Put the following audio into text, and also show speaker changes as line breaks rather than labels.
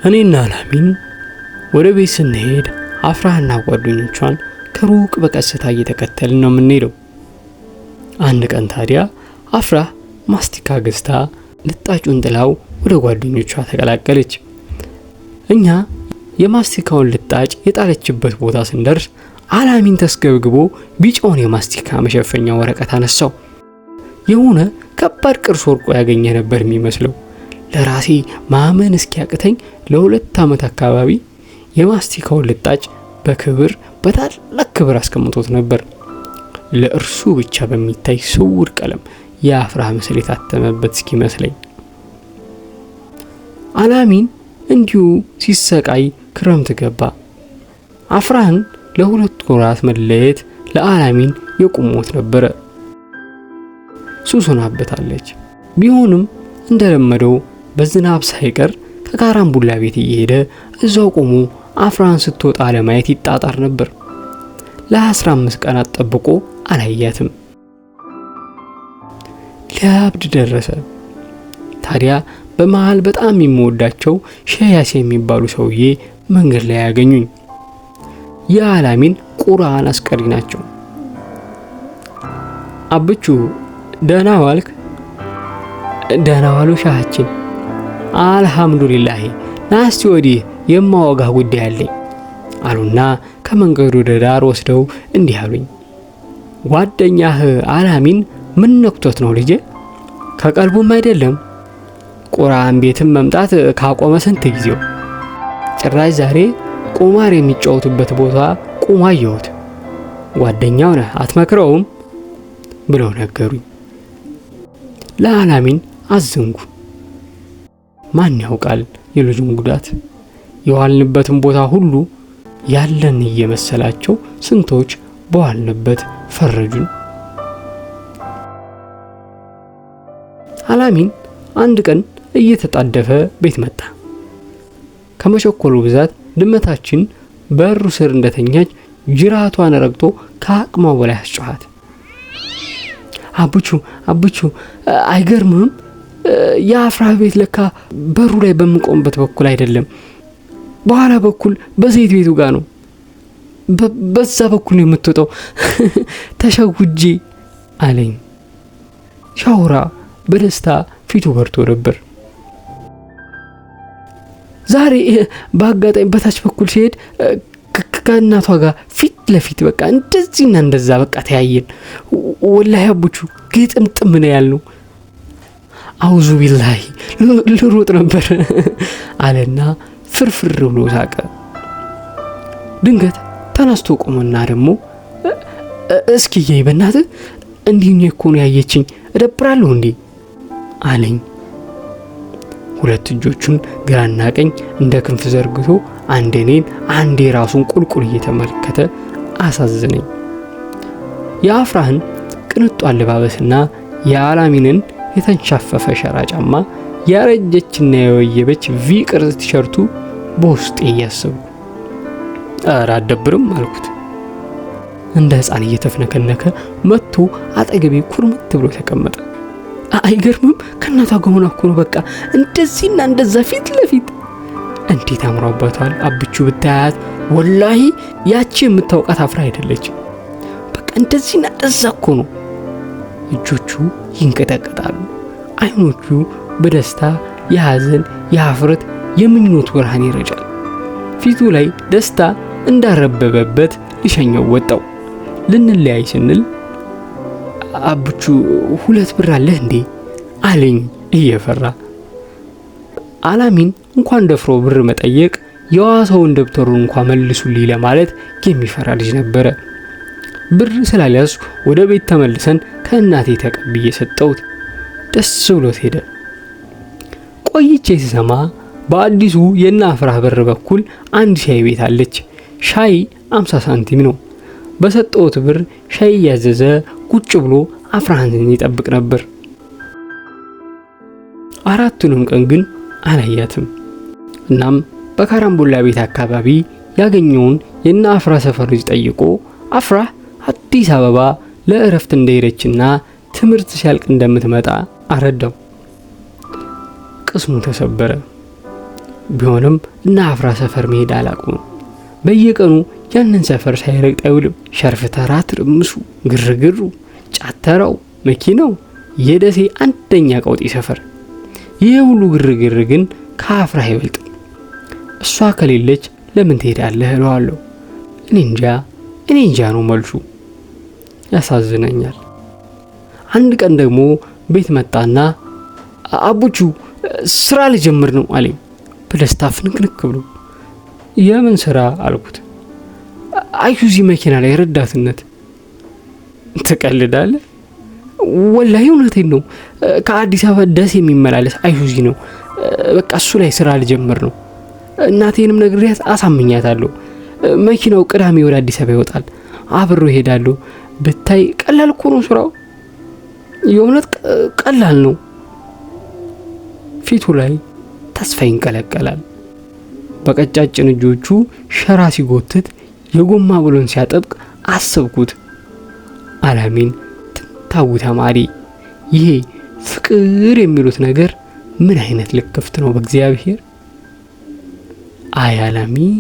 እኔና አላሚን ወደ ቤት ስንሄድ አፍራህና ጓደኞቿን ከሩቅ በቀስታ እየተከተልን ነው የምንሄደው። አንድ ቀን ታዲያ አፍራህ ማስቲካ ገዝታ ልጣጩን ጥላው ወደ ጓደኞቿ ተቀላቀለች። እኛ የማስቲካውን ልጣጭ የጣለችበት ቦታ ስንደርስ አላሚን ተስገብግቦ ቢጫውን የማስቲካ መሸፈኛ ወረቀት አነሳው። የሆነ ከባድ ቅርስ ወርቆ ያገኘ ነበር የሚመስለው። ለራሴ ማመን እስኪያቅተኝ ለ2 ዓመት አካባቢ የማስቲካውን ልጣጭ በክብር፣ በታላቅ ክብር አስቀምጦት ነበር። ለእርሱ ብቻ በሚታይ ስውር ቀለም የአፍራህ ምስል የታተመበት እስኪመስለኝ። አላሚን እንዲሁ ሲሰቃይ ክረምት ገባ። አፍራህን ለ2 ወራት መለየት ለአላሚን የቁም ሞት ነበረ። ሱስ ሆናበታለች። ቢሆንም እንደለመደው በዝናብ ሳይቀር ከካራምቡላ ቤት እየሄደ እዛው ቆሞ አፍራህን ስትወጣ ለማየት ይጣጣር ነበር። ለ15 ቀናት ጠብቆ አላያትም። ሊያብድ ደረሰ። ታዲያ በመሃል በጣም የምወዳቸው ሼህ የሚባሉ ሰውዬ መንገድ ላይ ያገኙኝ። የአላሚን ቁርአን አስቀሪ ናቸው። "አብቹ፣ ደህና ዋልክ?" "ደህና ዋሉ ሻሃችን።" "አልሐምዱሊላሂ። ና እስቲ ወዲህ፣ የማወጋህ ጉዳይ አለኝ" አሉና ከመንገዱ ወደ ዳር ወስደው እንዲህ አሉኝ። "ጓደኛህ አላሚን ምን ነክቶት ነው ልጄ? ከቀልቡም አይደለም። ቁርአን ቤትም መምጣት ካቆመ ስንት ጊዜው። ጭራሽ ዛሬ ቁማር የሚጫወቱበት ቦታ ቁሞ አየሁት። ጓደኛው ነህ፣ አትመክረውም?" ብለው ነገሩኝ። ለአላሚን አዘንኩ። ማን ያውቃል የልጁን ጉዳት? የዋልንበትን ቦታ ሁሉ ያለን እየመሰላቸው ስንቶች በዋልንበት ፈረጁን። አላሚን አንድ ቀን እየተጣደፈ ቤት መጣ። ከመቸኮሉ ብዛት ድመታችን በሩ ስር እንደተኛች ጅራቷን ረግጦ ከአቅሟ በላይ አስጮኋት። "አብቹ፣ አብቹ፣ አይገርምህም? የአፍራህ ቤት ለካ በሩ ላይ በምቆምበት በኩል አይደለም፣ በኋላ በኩል በዘይት ቤቱ ጋር ነው። በዛ በኩል ነው የምትወጣው። ተሸውጄ" አለኝ። ሻውራ በደስታ ፊቱ በርቶ ነበር። "ዛሬ በአጋጣሚ በታች በኩል ሲሄድ ከእናቷ ጋር ፊት ለፊት በቃ እንደዚህና እንደዛ በቃ ተያየን። ወላሂ አቡቹ፣ ግጥምጥም ነው ያልነው። አውዙ ቢላሂ፣ ልሮጥ ነበር" አለና ፍርፍር ብሎ ሳቀ። ድንገት ተነስቶ ቆመና ደግሞ "እስኪ እየይ በእናትህ፣ እንዲህ እኮ ነው ያየችኝ፣ እደብራለሁ እንዴ?" አለኝ። ሁለት እጆቹን ግራና ቀኝ እንደ ክንፍ ዘርግቶ አንዴ እኔን አንዴ ራሱን ቁልቁል እየተመለከተ አሳዘነኝ። የአፍራህን ቅንጡ አለባበስና የአላሚንን የተንሻፈፈ ሸራ ጫማ፣ ያረጀችና የወየበች V ቅርጽ ቲሸርቱ በውስጤ እያሰብኩ "ኧረ አትደብርም?" አልኩት። እንደ ሕፃን እየተፍነከነከ መጥቶ አጠገቤ ኩርምት ብሎ ተቀመጠ። "አይገርምም? ከእናቷ ጋር ሆና እኮ ነው በቃ እንደዚህና እንደዛ ፊት ለፊት። እንዴት አምሯባታል አብቹ፣ ብታያት ወላሂ ያቺ የምታውቃት አፍራ አይደለች። በቃ እንደዚህና እንደዛ እኮ ነው።" እጆቹ ይንቀጠቀጣሉ። አይኖቹ በደስታ፣ የሐዘን፣ የሀፍረት፣ የምኞት ብርሃን ይረጫል። ፊቱ ላይ ደስታ እንዳረበበበት ልሸኘው ወጣው። ልንለያይ ስንል "አብቹ፣ 2 ብር አለህ እንዴ?" አለኝ እየፈራ። አላሚን እንኳን ደፍሮ ብር መጠየቅ የዋሰውን ደብተሩን እንኳ መልሱልኝ ለማለት የሚፈራ ልጅ ነበረ። ብር ስላልያዝኩ ወደ ቤት ተመልሰን ከእናቴ ተቀብዬ ሰጠሁት። ደስ ብሎት ሄደ። ቆይቼ ስሰማ በአዲሱ የእነ አፍራህ በር በኩል አንድ ሻይ ቤት አለች። ሻይ 50 ሳንቲም ነው። በሰጠሁት ብር ሻይ እያዘዘ ቁጭ ብሎ አፍራህን ይጠብቅ ነበር። አራቱንም ቀን ግን አላያትም። እናም በካራምቡላ ቤት አካባቢ ያገኘውን የእነ አፍራ ሰፈር ልጅ ጠይቆ አፍራህ አዲስ አበባ ለእረፍት እንደሄደችና ትምህርት ሲያልቅ እንደምትመጣ አረዳው። ቅስሙ ተሰበረ። ቢሆንም እነ አፍራ ሰፈር መሄድ አላቆመም። በየቀኑ ያንን ሰፈር ሳይረግጥ አይውልም። ሸርፍ ተራ ትርምሱ፣ ግርግሩ፣ ጫተራው፣ መኪናው የደሴ አንደኛ ቀውጢ ሰፈር። ይህ ሁሉ ግርግር ግን ከአፍራ አይበልጥም። እሷ ከሌለች ለምን ትሄዳለህ እለዋለሁ። እኔ እንጃ እኔ እንጃ ነው መልሱ። ያሳዝነኛል። አንድ ቀን ደግሞ ቤት መጣና አቡቹ ስራ ልጀምር ነው አለኝ በደስታ ፍንክንክ ብሎ። የምን ስራ አልኩት። አይሱዚ መኪና ላይ ረዳትነት። ትቀልዳለህ? ወላሂ እውነቴን ነው። ከአዲስ አበባ ደሴ የሚመላለስ አይሱዚ ነው። በቃ እሱ ላይ ስራ ልጀምር ነው። እናቴንም ነግሬያት አሳምኛታለሁ። መኪናው ቅዳሜ ወደ አዲስ አበባ ይወጣል። አብሮ እሄዳለሁ። ብታይ ቀላል እኮ ነው ስራው፣ የእውነት ቀላል ነው። ፊቱ ላይ ተስፋ ይንቀለቀላል። በቀጫጭን እጆቹ ሸራ ሲጎትት የጎማ ብሎን ሲያጠብቅ አሰብኩት። አላሚን ትንታዊ ተማሪ፣ ይሄ ፍቅር የሚሉት ነገር ምን አይነት ልክፍት ነው በእግዚአብሔር! አይ አላሚን።